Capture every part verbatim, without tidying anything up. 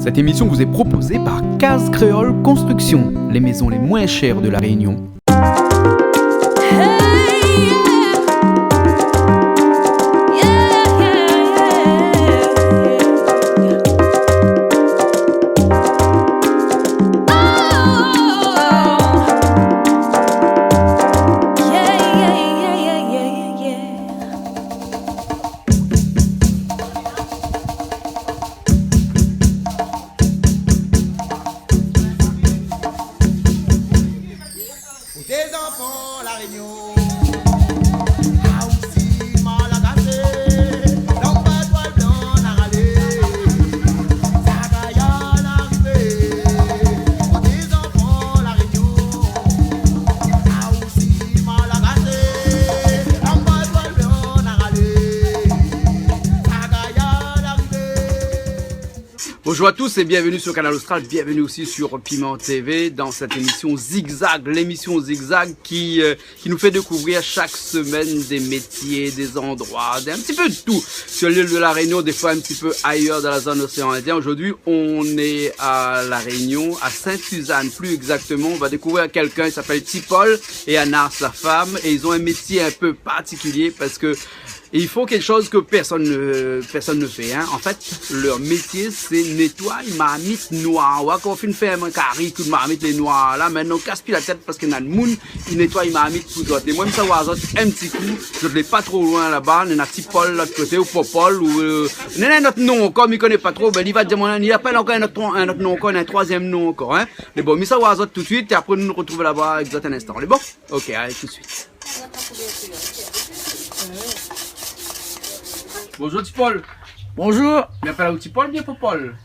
Cette émission vous est proposée par Case Créole Construction, les maisons les moins chères de La Réunion. Pou dé zanfan La Rényon. Aou si Malagasy, lanba étoil blan na ralé. Sagayad arivé. Pou dé zanfan La Rényon. Aou si Malagasy, lanba étoil blan na ralé. Sagayad arivé. Bonjour à tous et bienvenue sur Kanal Austral, bienvenue aussi sur Piment T V dans cette émission Zigzag, l'émission Zigzag qui, euh, qui nous fait découvrir chaque semaine des métiers, des endroits, des, un petit peu de tout sur l'île de La Réunion, des fois un petit peu ailleurs dans la zone océan Indien. Aujourd'hui, on est à La Réunion, à Sainte-Suzanne plus exactement. On va découvrir quelqu'un, il s'appelle Tipol et Anas, la femme, et ils ont un métier un peu particulier parce que et ils font quelque chose que personne ne, personne ne fait, hein. En fait, leur métier, c'est nettoyer marmite noire. Ou kan ou fine fé in kari, tout marmit lé noir la, mintnan kas pi la tèt parske néna moun i nettoy marmit pou zot. É moin, mi sa oir zot in ti kou, zot lé pa tro loin laba, néna Tipol lot koté, ou Popol, ou, euh, néna in ot non ankor, mi koné pa tro, mé li va dir amoin, li apèl ankor in ot, in ot non ankor, in troizièm non ankor, hein. Mé bon, mi sa oir zot tout de suite, é apré nou retrouv laba avèk zot in instan. Lé bon ? Ok, alé, tout de suite. Bonjour, Tipol. Bonjour. Mi apèl aou Tipol oubien Popol ?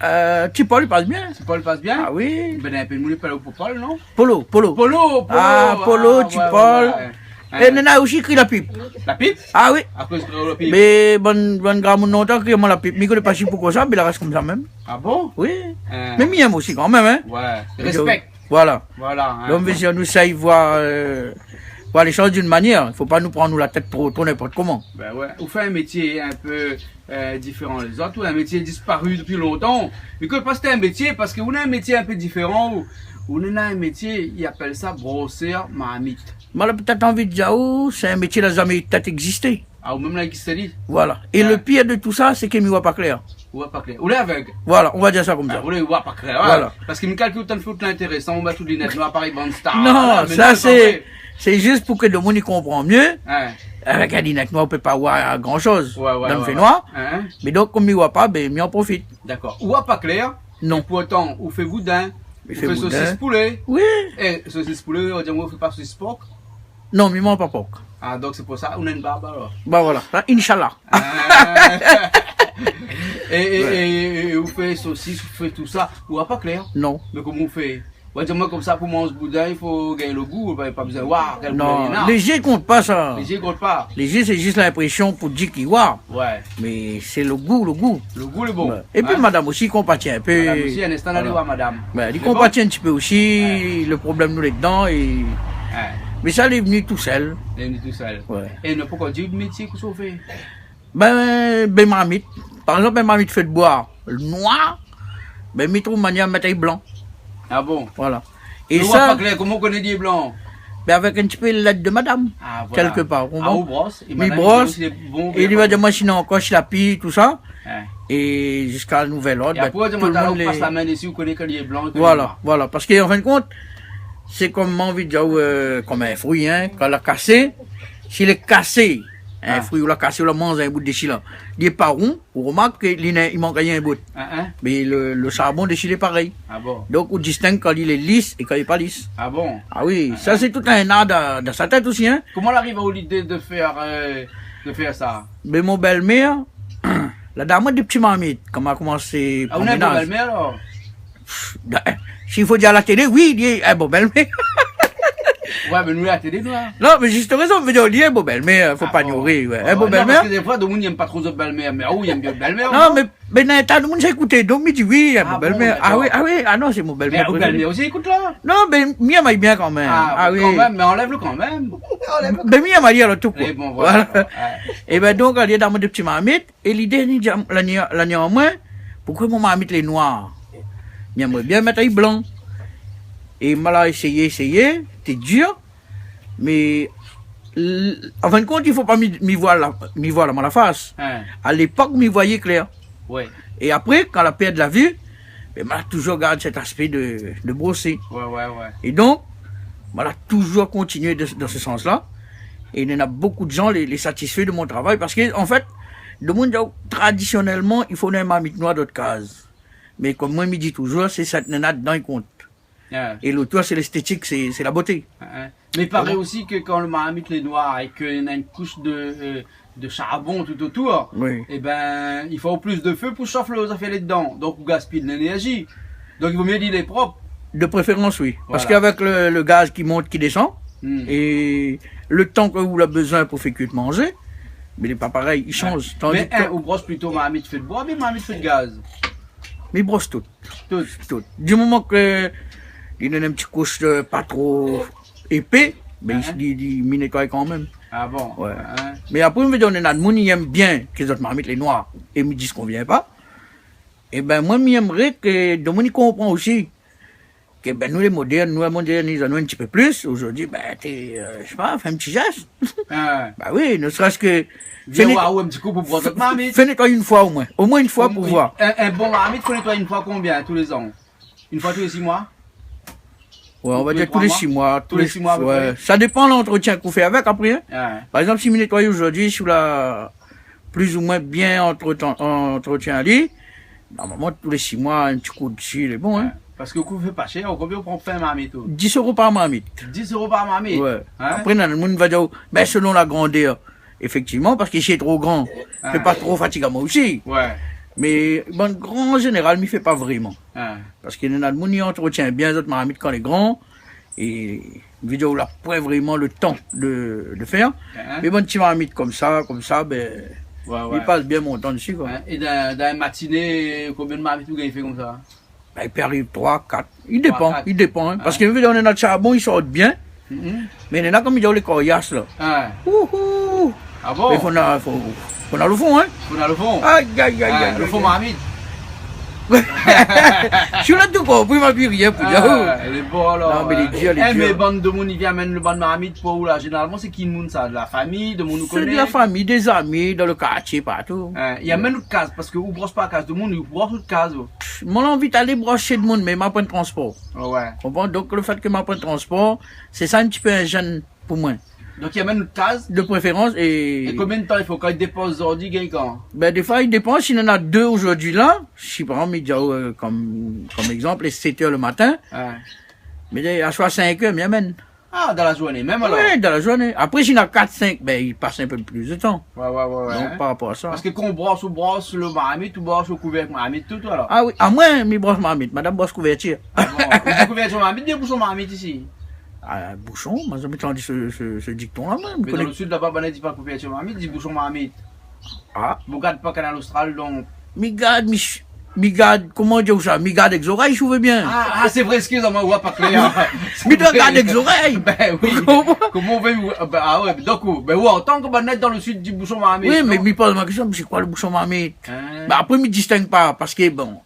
Euh, Tipol, li pas bien. Tipol i pas bien ? Ah oui. Bin, in pé moun i apèl aou Popol, non ? Polo, Polo. Polo, Polo. Ah, Polo, ah, ouais, Tipol. Ouais, ouais. É néna osi i kri La Pipe. La Pipe ? Ah oui. Akoz i kri La Pipe ? Mé bann, bann gramoun lontan i kri amoin La Pipe. Mi koné pa si poukoué sa, mé la rès konmsa mèm. Ah bon ? Oui. Hein. Mé mi èm osi kanmèm, hein. Ouais. Respèk. Voilà. Voilà, hein. Donk, mi vé dir, nou sa i voi, euh, voi lé shoz d'in manièr. Fo pa nou pran nou la tèt tro, tro ninport koman. Bin ouais. Ou fé in métié in pé, euh, diféran lé zot, ou in métié dispari dopi lontan. Mé ke pas té in métié, parske ou néna in métié in pé diféran, ou, ou néna in métié, i apèl sa brosèr marmit. Moin la pétèt anvi dir aou, sé in métié la zamé pétèt égzisté. Ah, ou mèm la égzisté li. Voilà. É le pir de tout sa, sé ke mi voi pa klèr. Ou voi pa klèr. Ou lé avèg. Voilà, on va dir sa konmsa. Ah, ou lé, ou voi pa klèr, ouais. Voilà. Parske mi kalkil ou tann fout lintérésan, ou mèt out linèt noir, parèy bann star. Non, sa sé, sé zis pou ke le moun i konpran myé. Ouais. Avèk in linèt noir, ou pé pa oir gran shoz dan le fénoir. Hein. Mé donk, konm mi voi pa, bin, mi an profit. Dakor. Ou voi pa klèr. Non. É pourtan, ou fé boudin. Ou fé sosis poulé. Oui. É sosis poulé, ou di amoin ou fé pa sosis pork. Non, mi manz pa pork. Ah, donk sé pou sa ou néna in barb alor. Ba voilà. Ah, Inch'Allah. Ah. É, é, é, é ou fé sosis, ou fé tout sa, ou voi pa klèr ? Non. Mé koman ou fé ? Ou di amoin konmsa, pou manz boudin, i fo gingn le gou, pa, pa bezoin oir kèl koulèr li néna. Non, lé zié i kont pa sa. Lé zié i kont pa. Lé zié, sé zis linprésion pou dir ki voi. Ouais. Mé sé le gou, le gou. Le gou lé bon. Ouais. É pi, hein ? Madam osi i konpati in pé. Madam osi, in instan, alé oir madam. Ouais, li konpati in ti pé osi le problèm nou lé dedan é, mé sa lé vni tousèl. Lé vni tousèl. Ouais. É nou pokor di métié ke ou fé ? Bin, bin marmit. Par égzanp, in marmit fé d'boi noir, bin, mi trouv manièr mèt ali blan. Ah bon ? Voilà. É sa, ou voi pa klèr, koman ou koné li lé blan ? Bin, avèk in ti pé lèd de madam, kèlkepar, ou konpran ? Ah, voilà. Ah, ou bros, é madam i di aou si lé bon oubien pa bon. É li va dir amoin si néna ankor, si la pi, tout sa. Hein. É ziska nouvèl ord, bin, tout le moun lé... É apré, ou di amoin, ou pas la min dési, ou koné kan li lé blan, kan li lé noir. Voilà, voilà. Parske, an fin de kont, sé konm, mi anvi dir, euh, konm in frui, hein, kan la kasé, si lé kasé, in frui, ou la kasé, ou la manz in bout dési la, li lé pa ron, ou romark ke li néna, i mank in bout. Hein, hein. Mé le, le sharbon dési lé parèy. Ah bon ? Donk, ou disteng kan li lé lis é kan li lé pa lis. Ah bon ? Ah oui, sa sé tout in ar dan, dan sa tèt osi, hein. Koman ou la ariv aou lidé de fèr, euh, de fèr sa ? Bin, mon bèlmèr, la done amoin dé ti marmit, kan ma komansé pran ménaz. Ah, ou néna in bon bèlmèr alor ? Pff, bin, si i fo dir a la télé, oui, li lé in bon bèlmèr. Ouais, mé nou, la télé, nou, hein. Non, mé zis rézon, mi vé dir, li lé in bon bèlmèr, fo pa nioré, ouais. Ah ouais. In bon bèlmèr. Non, parske défoi, domoun i èm pa tro zot bèlmèr, mé ou i èm bien out bèlmèr, non ? Non, mé, mé néna in ta domoun sa i ékout, donk mi di oui, in bon bèlmèr. Ah bon, dakor. Ah oui, ah oui, ah non, sé mon bèlmèr. Mé out bèlmèr osi i ékout la ? Non, mé mi èm ali bien kanmèm. Ah, kanmèm, mé anlèv le kanmèm. Bin, mi èm ali alor tou, koi. É bon, voilà. Voilà. Ouais. É bin, donk, la done amoin dé ti marmit, é lidé, li di, la ni, la ni amoin, Poukosa mon marmit lé noir ? Mi èmré bien mèt ali blan. É ma la éséyé, éséyé, té dir. Mé, l-, an fin de kont, i fo pa mi, mi voil la, mi voil amoin la fas. Hin. A lépok, mi voiyé klèr. Wé. É apré, kan la pèrd la vi, bin, ma la touzour gard sèt aspé de, de brosé. Wé, wé, wé. É donk, ma la touzour kontinié de, dan se sans-la. É néna bonpé de jan lé, lé satisfé de mon travay. Parske, an fèt, demoun i di, tradisionèlman, i fo in marmit noir dan out kaz. Mé kom moin, mi di touzour, sé sak néna dedan i kont. Ah. É lotour, sé léstétik, sé, sé la boté. Ah, ah. Mé paré osi ke kan lo marmit lé noir é ke néna in koush de, euh, de sharbon tout otour, wi, é bin, i fo plis de fé pou shof lo zafèr lé dedan. Donk, ou gaspiy de lénèrzi. Donk, i vo myé li lé prop. De préférans, wi. Voila. Parske avèk lo, lo gaz ki mont, ki désann, hmm, é lo tan ke ou la bezoin pou fé kui out manzé, mé lé pa parèy, i shanz. Wé. Tandi ke, mé, hin, ou bros plito marmit fé de boi, mé marmit fé de gaz. Mi bros tout. Tout. Tout. Di moman ke li néna in ti koush, euh, pa tro épé, bin, hin, li, li, mi nétoiy kanmèm. Ah bon ? Wé. Hin. Mé apré, mi vé dir, néna demoun i èm bien ke zot marmit lé noir, é mi di, i konvien pa. É bin, moin, mi èmré ke demoun i konpran osi ke, bin, nou lé modèrn, nou la modèrniz anou in ti pé plis. Zordi, bin, té, euh, mi sé pa, fé in ti zès. Ah. Ba wi, ne serait-ce que fé, vien net-, oir in ti kou pou bros out marmit. Fé nétoiy in foi omoin. Omoin in foi pou voir. In, in bon marmit, fo nétoiy in foi konbien, tou lé zan ? In foi tou lé sis moi ? Wé, on va dir tou lé sis moi, tou lé, wé. Tou lé sis moi, a pé pré. Sa dépan lantretien k'ou fé avèk apré, hin. Wé. Par égzanp, si mi nétoiy zordi, si ou la plis ou moin bien antretan-, antretien ali, normalman, tou lé sis moi, in ti kou dési, lé bon, hin. Wé. Parske ou fé pa shèr, ou konbien ou pran pou fé in marmit, ou ? Dis euro par marmit. Dis euro par marmit. Wé. Hin ? Apré, néna demoun va dir, bin, selon la grandèr. Éfèktivman, parske si lé tro gran, ah, sé pa tro fatig amoin osi. Wé. Mé, bon, gran zénéral, mi fé pa vréman. Ah. Parske néna demoun i antretien bien zot marmit kan lé gran, é, vé dir, ou la poin vréman lo tan de, de fèr. Ah. Mé bon, ti marmit konmsa, konmsa, bin, wé, wé, mi pas bien mon tan dési, koi. Hin ? É dan, dan in matiné, konbien de marmit ou gingn fé konmsa ? Bin, i pé ariv troi, kat. I dépan, troi, kat, i dépan, hin. Wé. Parske, vé dir, néna sharbon, i sort bien. Mhm. Mé néna, kom mi di, lé koryas, la. Wé. Ouhou. Ah bon ? Mé fo na, fo, fo na lo fon, hin. Fo na lo fon. Ay, ay, ay, ay, ay. Lo fon marmit. Si ou la tou konpri, ma pi rien pou dir. Ah, lé bon, alor. Non, mé lé dir, lé dir. É, mé bann demoun i vien amenn lo bann marmit pou ou la, zénéralman, sé ki moun sa ? De la fami, demoun ou koné ? Sé de la fami, dé zami, dan lo kartié, partou. Wé, i amenn out kaz, parske ou bros pa kaz demoun, ou bros out kaz, ou. Pff, moin la anvi alé bros shé demoun, mé ma pran transpor. Ah wé. Konpran ? Donk, lo fèt ke ma pran transpor, sé sa in ti pé in zèn pou moin. Donk, i amenn out kaz ? De préférans, é... É konbien de tan i fo ? Kan i dépoz zordi, i gingn kan ? Bin, défoi, i dépan. Si néna dé zordi la, si par égzanp, mi di, euh, kom, kom égzanp, lé sèt èr lo matin, wé, mé aswar sink èr, mi amenn. Ah, dan la zourné mèm, alor ? Wé, dan la zourné. Apré, si néna kat, sink, bin, i pas in pé plis de tan. Wé, wé, wé, wé. Donk, par rapor a sa. Parske kan ou bros, ou bros lo marmit, ou bros lo kouvèrk marmit, tout, alor ? Ah wi, amoin, mi bros marmit, madam bros kouvèrtir. Ah bon ? Ou di kouvèrtir marmit, di boushon marmit isi. Ah, boushon, moin la zamé tandi se, se, se dikton-la, moin. Mé dan lo sid, laba, banna i di pa kouvèrtir marmit, i di boushon marmit. Ah. Ou gard pa Kanal Austral, donk. Mi gard, mi sh-, mi gard, koman dir sa ? Mi gard èk zorèy, si ou vé bien. Ah, ah, sé vré, eskiz amoin, ou oi pa klèr. Mi doi gard èk zorèy. Bin wi. Koman ? Koman ou vé, ou, bin, ah wé, donk, ou, bin, ou antan ke banna dan lo sid i di boushon marmit, non ? Wi, mé mi poz amoin la késtion, mé sé koi lo boushon marmit ? Hin ? Bin, apré, mi disteng pa, parske, bon,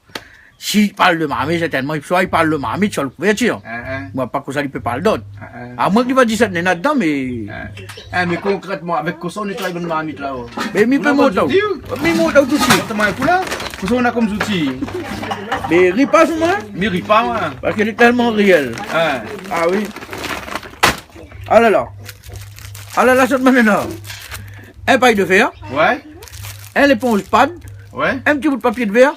si i parl de marmit, sèrtènman, soi i parl de marmit, soi lo kouvèrtir. Hin, hin. Moin, pa kosa li pé parl dot. Hin, hin. Amoin ke li va dir sa néna dedan, mé... Hin. Hin, mé konkrètman, avèk kosa ou nétoiy bann marmit la, oh ? Mé mi pé mont aou. Ou na bann zouti, ou ? Mi mont aou tout suit. Atann, moin, pou la, kosa ou na kom zouti ? Mé ri pa sou moin. Mi ri pa, moin. Parske lé tèlman réèl. Hin. Ah wi. Ah la la. Ah la la, sat moin néna. In pay de fèr. Wé. In léponz pad. Wé. In ti bout papié de vèr.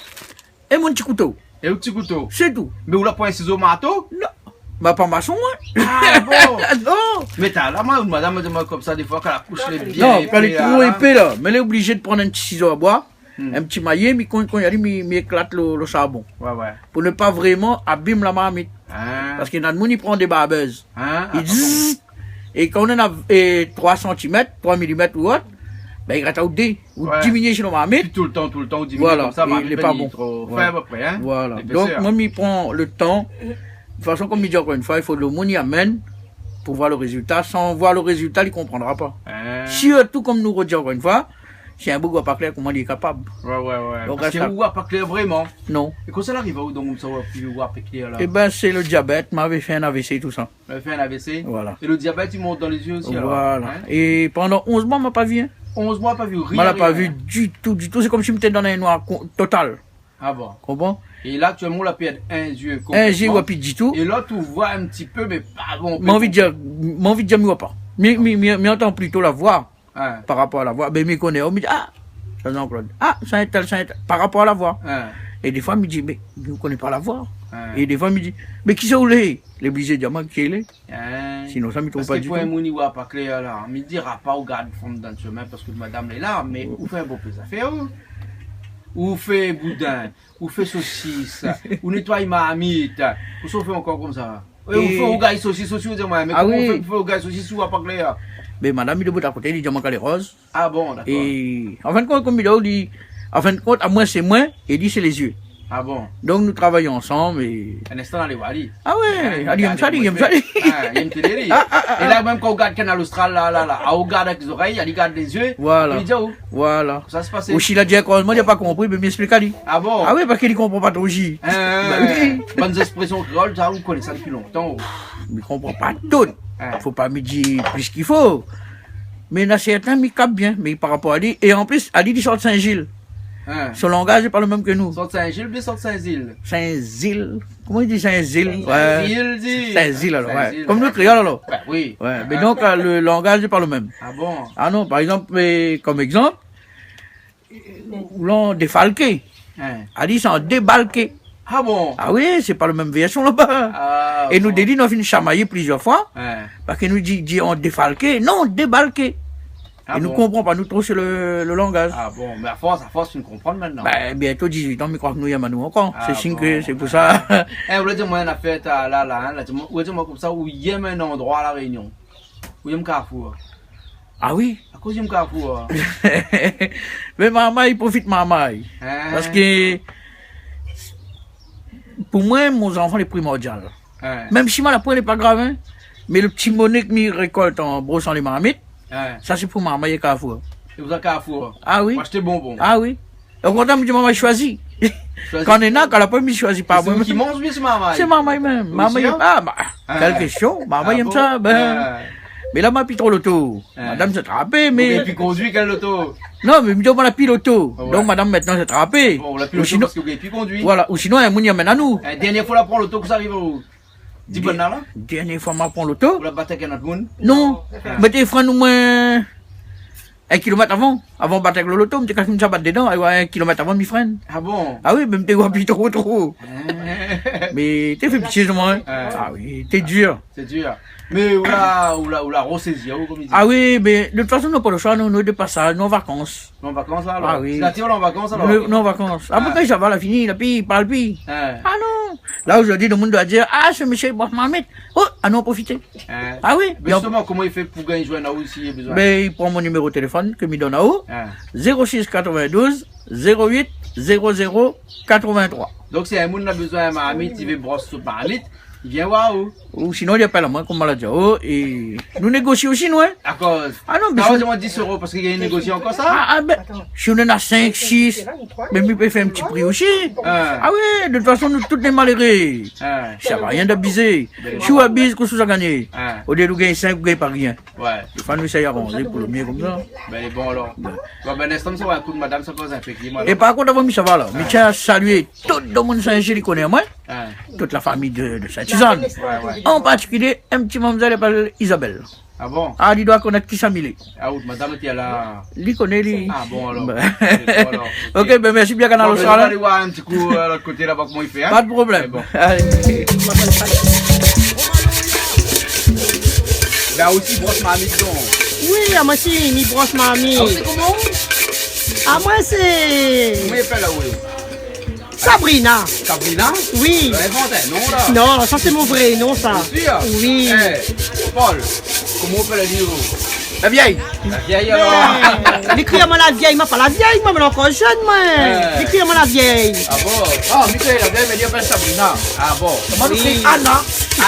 É mon ti kouto. É out ti kouto. Sé tou. Mé ou la poin sizo marto ? Non. Ma pa mason, moin. Ah bon ? Non. Mé talèr la, moin, madam la di amoin konmsa, défoi, kan la koush lé bien épé, non, kan lé tro épé la, mé lé oblizé de pran in ti sizo a boi, hmm, in ti mayé, mi, kan, kan li ariv, mi, mi éklat lo, lo sharbon. Wé, wé. Pou ne pa vréman abim la marmit. Ah. Parske néna demoun i pran dé barbèz. Ah, ah bon. I zzz. É kan ou néna, é, troi santimèt, troi milimèt ou ot, bin, i rès aou dé, ou diminié si lo marmit. Wé. Pi toultan, toultan, ou diminié konmsa, marmit lé pa bon. Voilà. Lé pa bon. Voilà. Lépésèr. Donk, moin, mi pran lo tan. De tout fason, kom mi di ankor in foi, i fo lo moun i amenn pou voir lo rézilta. San voir lo rézilta, li konprandra pa. Ah. Sirtou, kom nou rodi ankor in foi, Si in boug i oi pa klèr, koman li lé kapab ? Ouais, ouais, ouais. Donk, parske sa ou oi pa klèr vréman. Non. É koman sa la ariv aou donk, konmsa, ou oi pi oi pa klèr la ? Ében, sé le diabèt, ma la fé in A V C, tousa. Ou la fé in A V C ? Voilà. É le diabèt i mont dan lé zié osi, alor ? Voilà. Hein ? É pandan onz moi, ma la pa vi, hein. Onz moi, pa vi rien, rien. Ma la pa vi ditou, ditou. Sé konmsi mi té dan in noir ko-, total. Ah bon ? Konpran ? É la, aktièlman, ou la pèrd in zié konplètman. In zié, ou oi pi ditou. É lot, ou oi in ti pé, mé pa bonpé. Ma anvi dir, ma anvi dir, mi oi pa. Mi, mi, mi, mi antan plito la voi. Hein. Par rapor a la voi. Bin, mi koné, ou mi di, ah, sa Jean-Claude. Ah, sa in tèl, sa in tèl. Par rapor a la voi. Hein. É défoi, mi di, mé, mi koné pa la voi. Hein. É défoi, mi di, mé kisa ou lé ? Lé oblizé dir amoin kisa i lé. Hein. Sinon, sa, mi tronp pa ditou. Parske pou in moun i oi pa klèr la, mi dira pa ou gard fanm dan shomin parske madam lé la, mé ou fé bonpé zafèr, ou. Ou fé boudin, ou fé sosis, ou nétoy marmit, ou sa ou fé ankor konmsa. É ou fé rougay sosis osi, ou di amoin, mé koman ou fé pou fé rougay sosis si ou oi pa klèr ? Bin, madam, li dobout akoté, li di amoin k'lé roz. Ah bon, dakor. É an fin d'kont, konm mi di aou, li, an fin d'kont, amoin sé moin, é li sé lé zié. Ah bon. Donk nou travay ansanm é... In instan, alé, alé. Ah ouais, hein, alé, i èm sa, alé, li, i èm sa, li. Ah, i èm télé, li. Ah, ah, ah. É la, mèm kan ou gard Kanal Austral, la, la, la, ah, ou gard avèk zorèy, li gard lé zié, voilà, li di aou. Voilà. Sa sé pasé. Osi, la di ankor, moin, li la pa konpri, mé mi èksplik ali. Ah bon ? Ah oui, parske li konpran pa tro osi. Hein, hein, hein. Bah oui. Bann zèkspresyon kréol, sa, ou koné sa dopi lontan, ou. Mi konpran pa tout. Hein. Fo pa mi di plis ki fo. Mé na sèrtin, mi kap bien, mé par rapor a li, é an plis, ali, li sort Sin-Zil. Hein. Son langaz lé pa le mèm ke nou. Sort Sin-Zil, bien sort Sin-Zil. Sin-Zil. Koman i di, Sin-Zil ? Sin-Zil, ouais. Sin-Zil, alor, ouais. Sin-Zil, ouais. Konm nou, kréol, alor. Bah oui. Ouais, mé donk, euh, le langaz lé pa le mèm. Ah bon ? Ah non, par égzanp, euh, konm égzanp, ou lé an défalké. Hein. Ali, sé an débalké. Ah bon ? Ah oui, sé pa le mèm vèrsion laba. Ah bon. É nou dé, nou la fine shamayé plizièr foi. Hein. Parske nou di, di an défalké, non, débalké. Ah bon ? É nou konpran pa, nou, tro, sé le, le langaz. Ah bon, mé a fors, a fors, ou konpran mintnan. Bin, bientô dizuit an, mi kroi ke nou i èm anou ankor. Ah bon. Sé sing ke sé pou sa. Eh, ou la di amoin in afèr, ta, la, la, hein, la, ou la di amoin, ou la di amoin konmsa, ou i èm in landroi La Rényon. Ou i èm Carrefour. Ah oui. Akoz ou i èm Carrefour, hein ? Mé marmay, profit marmay. Hein ? Parske pou moin, mon zanfan lé primordial. Hein. Mèm si ma la poin, lé pa grav, hein. Mé le ti moné ke mi rékolt an brosan lé marmit, hein, sa sé pou marmay é Carrefour. É ou sa Carrefour ? Ah oui. Pou ashté bonbon. Ah oui. Okontrèr, mi di, marmay, shoizi. Shoizi. Kan néna, kan la poin, mi shoizi pa moin mèm. É sé ou ki manz, oubien sé marmay ? Sé marmay mèm. Osi, hein ? Marmay, ah, bah, kèl késtion. Ah bon ? Marmay i èm sa, bin. Ah. Mé la, ma pi tro loto. Hein. Madam sa trapé, mé... Ou gingn pi kondui, kèl loto ? Non, mé mi di, moin la pi loto. Ah ouais. Donk, madam, mintnan, sa trapé. Bon, ou la pi loto parske ou gingn pi kondui. Voilà, ou sinon, in moun i amenn anou. Eh, dernié foi ou la pran loto, kosa i ariv aou ? Di bann la, la. Dernié foi ma pran loto. Ou la bat avèk in ot moun ? Non. Ah. Mé té frenn omoin in kilomèt avan. Avan bat avèk le loto, mi té kashé, mi sa bat dedan, é ouais, in kilomèt avan, mi frenn. Ah bon ? Ah oui, mé mi té oi pi tro, tro. Hein. Mé té fé pitié sur moin, hein. Ah. Ah oui, té dir. Sé dir. Mé ou la, ou la, ou la rosézi, hein, ou, konm i di. Ah oui, mé de tout fason, nou na pa le shoi, nou, nou lé de pasaz, nou an vakans. Nou an vakans, la, alor ? Ah oui. Sé la, ti oi, nou an vakans, alor ? Nou, nou an vakans. Ah. Apré, kan i sava, la fini, la pi, i parl pi. Ah. Ah non. La, zordi, le moun doi dir, ah, se mésyé i bros marmit. Oh, anon profité. Hein. Ah oui. Mé zistoman, koman i fé pou gingn zoinn aou si i la bezoin ? Bin, i pran mon niméro téléfone ke mi donn aou. Hein. Zéro sis katrovin-douz, zéro uit, zéro zéro, katrovin-troi. Donk, si in moun na bezoin marmit, i vé bros son marmit, i vien oir aou. Ou sinon, i apèl amoin, konm ma la di aou, é nou négosi osi, nou, hein. Dakor. Ah non, mé... Ah, si ou di amoin dis euro, parske i gingn négosié ankor sa ? Ah, ah, bin, si ou néna sink, sis, mé mi pé fé in ti pri osi. Hein. Ah oui, de tout fason, nou tout lé maléré. Hein. Sa sèr arien d'abizé. Bin, si ou abiz, kosa ou sa gingné ? Hein. Olié ou gingn sink, ou gingn pa rien. Ouais. I fo nou éséy aranzé pou le myé konmsa. Bin, lé bon, alor. Ouais. Bon, bin, linstan, sa va, ékout, madam, sa koz in pé, ki, madam. É par kont, avan mi sava la, mi tien a salié tout le moun Sin-Zil i koné amoin. Hein. Tout la famiy de, de Sint-Sizane. Ouais, ouais. An partikilié, in ti mamzèl i apèl Isabelle. Ah bon ? Ah, li doi konèt kisa mi lé. Ah, out madam té la. Li koné, li. Ah bon, alor. Bin. Lé bon, alor. OK, bin, mèrsi bien, Kanal Austral. Bon, bin, nou va alé oir in ti kou, euh, lot koté laba, koman i fé, hein ? Pa de problèm. Lé bon. Alé. Bin, osi, bros marmit, donk. Oui, amoin osi, mi bros marmit. Ah, ou sé koman ? Ah, moin sé... Koman i apèl aou ? Sabrina. Sabrina ? Oui. Ou la invant in non, la. Non, sa sé mon vré non, sa. Sé sir ? Oui. Eh, Paul, koman ou fé la di, ou ? La vièy. La vièy, alor. Mé, li kri amoin la vièy, moin pa la vièy, moin, moin lé ankor jenn, moin. Ouais. Li kri amoin la vièy. Ah bon ? Ah, mi kroi la vièy, mé li apèl Sabrina. Ah bon ? Koman nou kroi ? Oui. Ana.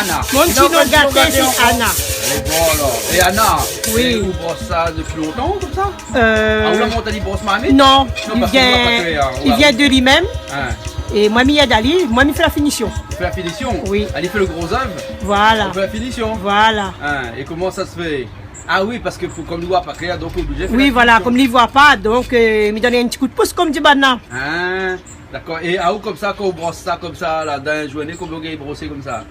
Ana. Mon ti non gaté, sé Ana. Lé bon, alor. É Ana, é ou bros sa dopi lontan, konmsa ? Euh, Ah, ou la mont ali bros marmit ? Non, li vien, li vien de li mèm. Hein. É moin, mi èd ali, moin, mi fé la finision. Ou fé la finision ? Oui. Ali fé lo gro zèv ? Voilà. Ou fé la finision ? Voilà. Hein, é koman sa sé fé ? Ah oui, parske fo, konm li voi pa klèr, donk oblizé fé la finision. Oui, voilà, konm li voi pa, donk, euh, mi donn in ti kou d'pous, konm di banna. Hein, dakor. É aou, konmsa, kan ou bros sa, konmsa, la, dan in zourné, konbien ou gingn brosé konmsa ?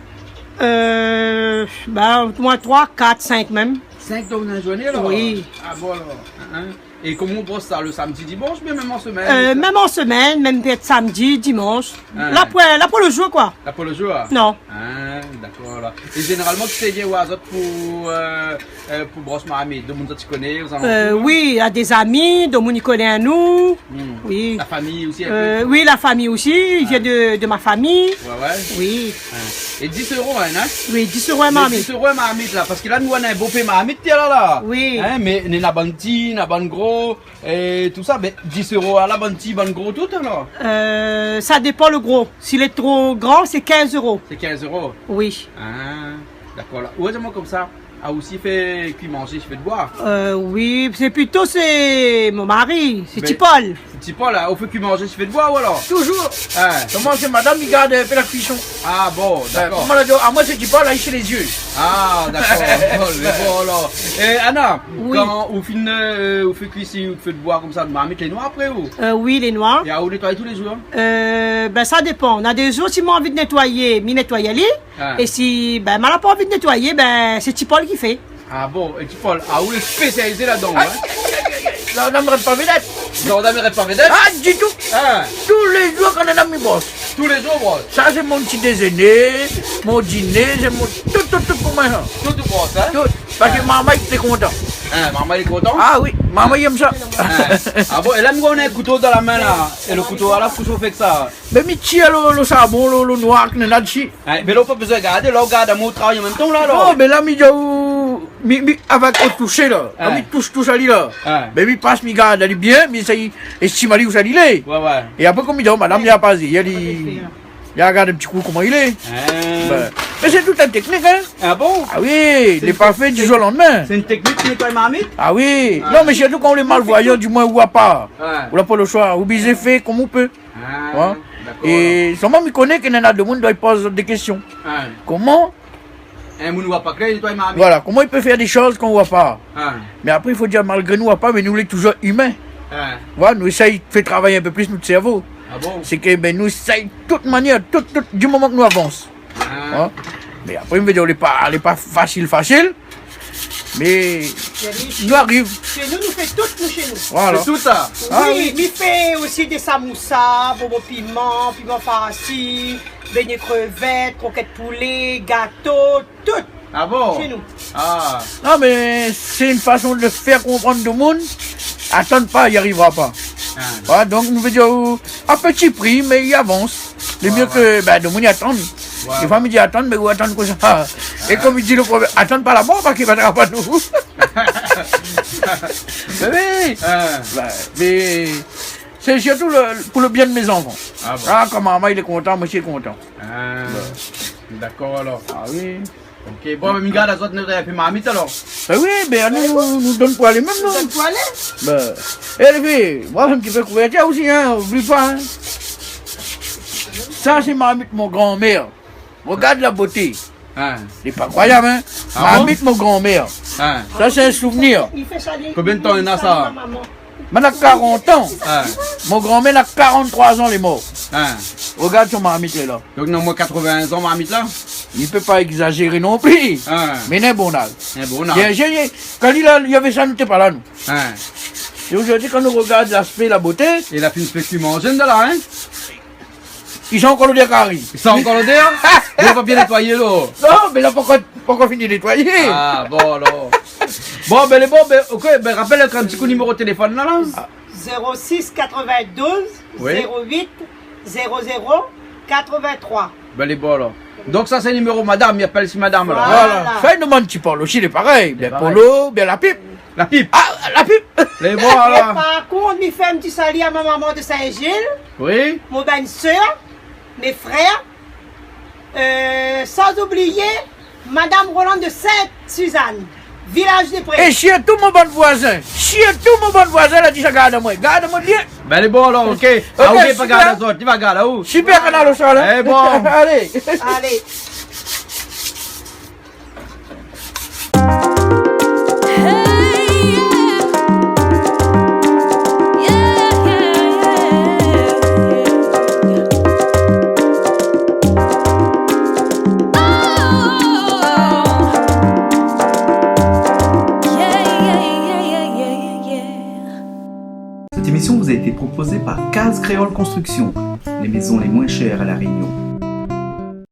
Euh, ben, omoin troi, kat, sink mèm. Sink dan in zourné, alor ? Oui. Ah bon, alor. Hein, hein. É koman ou bros sa, lo samdi, dimansh, oubien mèm an semèn ? Euh, mèm an semèn, mèm pétèt samdi, dimansh. Hein. La pou, la pou lo zour, koi. La pou lo zour, hein ? Non. Hein, dakor, la. É zénéralman, kisa i vien oir azot pou, euh, euh, pou bros marmit ? Domoun zot i koné, ozalantour ? Euh, oui, na dé zami, domoun i koné anou. Hmm. Oui. La fami osi, in pé ? Euh, oui, la fami osi, i vien de, de ma fami. Ouais, ouais. Oui. Hein. É dis euro, hein, hein ? Oui, dis euro in marmit. Mé dis euro in marmit, la, parske la, nou, nou néna bonpé marmit, la, la. Oui. Hein, mé néna bann ti, néna bann gro, é tousa, mé dis euro, la, bann ti, bann gro, tout, alor ? Euh, sa dépan lo gro. Si lé tro gran, sé kinz euro. Sé kinz euro ? Oui. Ah, dakor, la. Ou la di amoin konmsa, ah, ou osi fé kui manzé, fé d'boi ? Euh, oui, sé plito, sé mon mari, sé Tipol. Tipol, hein, ou fé kui manzé, fé d'boi, ou alor ? Touzour. Hein. Koman sé madam, li gard in pé la kuison. Ah bon, dakor. Koman la di, ah, moin, sé Tipol, la, li sé lé zié. Ah, dakor. Bon, lé bon, alor. É Ana, kan ou fine, euh, ou fé kui, si ou fé d'boi konmsa, marmit lé noir apré, ou ? Euh, oui, lé noir. É aou nétoiy tou lé zour ? Euh, ben, sa dépan. Na dé zour, si moin anvi nétoiyé, mi nétoiy ali. Ah. É si, ben, moin la pa anvi nétoiyé, ben, sé Tipol ki fé. Ah bon, é Tipol, ah, ou lé spésializé ladan, hein ? Aïe, aïe, aïe, aïe. Non, non, mi rès pa védèt. Non, non, mi rès pa védèt. Ah, ditou. Ah. Tou lé zour, kan néna, mi bros. Tou lé zour, bros. Sa, sé mon ti dézéné, mon diné, sé mon tout, tout, tout pou moin, sa. Tout, tout bros, hein ? Tout. Parske marmay lé kontan. Hein, marmay lé kontan ? Ah oui, marmay i èm sa. Hein. Ah bon, é la, nou néna in kouto dan la min, la. É lo kouto, la, kosa ou fé èk sa ? Mé mi tir lo, lo sarbon, lo, lo noir, ki néna dsi. Hein, mé la, ou pa bézoin gardé, la, ou gard amoin, ou travay an mèm tan, la, alor. Non, mé la, mi di aou, mi, mi, avèk o tousé, la. Hein. Kan mi tous, tous ali, la. Hein. Mé mi pas, mi gard ali bien, mi éséy éstim ali ousa li lé. Ouais, ouais. É apré, konm mi di aou, madam, li la pa zéyé, li, li la gard in ti kou koman li lé. Hein. Ben, mé sé tout in téknik, hein. Ah bon ? Ah oui, lé pa fé di zour o landmin. Sé in téknik pou nétoiy marmit ? Ah oui. Ah. Non, mé sirtou kan ou lé malvoiyan, di moin, ou voi pa. Ouais. Ou la pa lo shoi, ou oblizé fé konm ou pé. Ah, dakor. É solman, mi koné ke néna domoun i doi poz dé késtion. Ah. Koman in moun i voi pa klèr, i nétoiy marmit. Voilà, koman i pé fé dé shoz kan i voi pa ? Ah. Mé apré, i fo dir, malgré nou voi pa, mé nou lé touzour imin. Ah. Voilà, nou éséy fé travay in pé plis nout sèrvo. Ah bon ? Sé ke, ben, nou éséy tout manièr, tout, tout, di moman ke nou avans. Ah. Hein ? Mé apré, mi vé dir, lé pa, lé pa fasil, fasil. Mé nou ariv. Shé nou, nou fé tout, nou, shé nou. Voilà. Sé tout sa ? Ah oui, oui. Mi fé osi dé samoussa, bonbon piman, piman farsi, bégné krevèt, krokèt poulé, gato, tout. Ah bon ? Shé nou. Ah. Non, mé sé in fason de fé konprann domoun, atann pa, i arivra pa. Ah. Voilà, donk, nou vé dir, a pti pri, mé i avans. Lé myé ke, ben, domoun i atann. Ouais, ouais. Défoi, mi di atann, mé ou atann kosa ? É konm i di lo provèrb, atann pa la mor, parske i atann pa nou. Mé oui. Ah. Ben, mé sé sirtou lo, pou lo bien de mé zanfan. Ah bon. Ah, kan marmay lé kontan, moin osi lé kontan. Ah. Ben. Dakor, alor. Ah oui. Ok, bon, mé mi gard azot nétoiy in pé marmit, alor. Ben oui, ben, nou, nou, nou donn pou alé mèm, non ? Nou donn pou alé. Ben, é, lé fi, moin, fé in ti pé kouvertir osi, hein, oubli pa, hein. Sa, sé marmit mon granmèr. Rogard la boté. Hein. Lé pa kroiyab, hein. Ah bon ? Marmit mon granmèr. Hein. Sa, sé in souvnir. Konbien d'tan néna sa ? Moin na karant an. Ah. Mon granmèr na karant-troi an, lé mor. Ah. Rogard son marmit, lé la. Donk, néna omoin katrovin an, marmit la. Li pé pa égzazéré non pli. Ah. Mé néna in bon az. In bon az. Bien, zé, kan li la, li lavé sa, nou té pa la, nou. Ah. É zordi, kan nou rogard laspé, la boté. É la fine fé kui manzé, la, hein ? I san ankor lodèr kari. I san ankor lodèr ? Mé ou la pa bien nétoiyé, la. Non, mé la pankor, pankor fini nétoiyé. Ah, bon, alor. Bon, ben, lé bon, ben, ok, ben, rapèl in ti kou niméro téléfone, la, la. Ah. Zéro six quatre-vingt-douze, oui, zéro huit, zéro zéro, quatre-vingt-trois. Ben, lé bon, alor. Donk, sa, sé niméro madam, i apèl si madam, alor. Voilà. Voilà. Sa, i demann Tipol osi, lé parèy. Lé parèy. Bien Polo, bien la pip. La pib. Ah, la pib. Lé bon, alor. É par kont, mi fé in ti sali a mon momon de Saint-Gilles, oui, mon bann sèr, mon frèr, euh, san oublié Madame Rolande de Sainte-Suzanne, Village des Prés. É sirtou mon bann voizin. Sirtou mon bann voizin, la di sa, gard amoin. Gard amoin bien. Bin, lé bon, alor, OK. OK, ah, OK, pa super. Gard azot, li va gard aou. Super Kanal Austral, hein. Lé bon. Alé. Alé. Cette émission vous a été proposée par Case Créole Construction, les maisons les moins chères à La Réunion.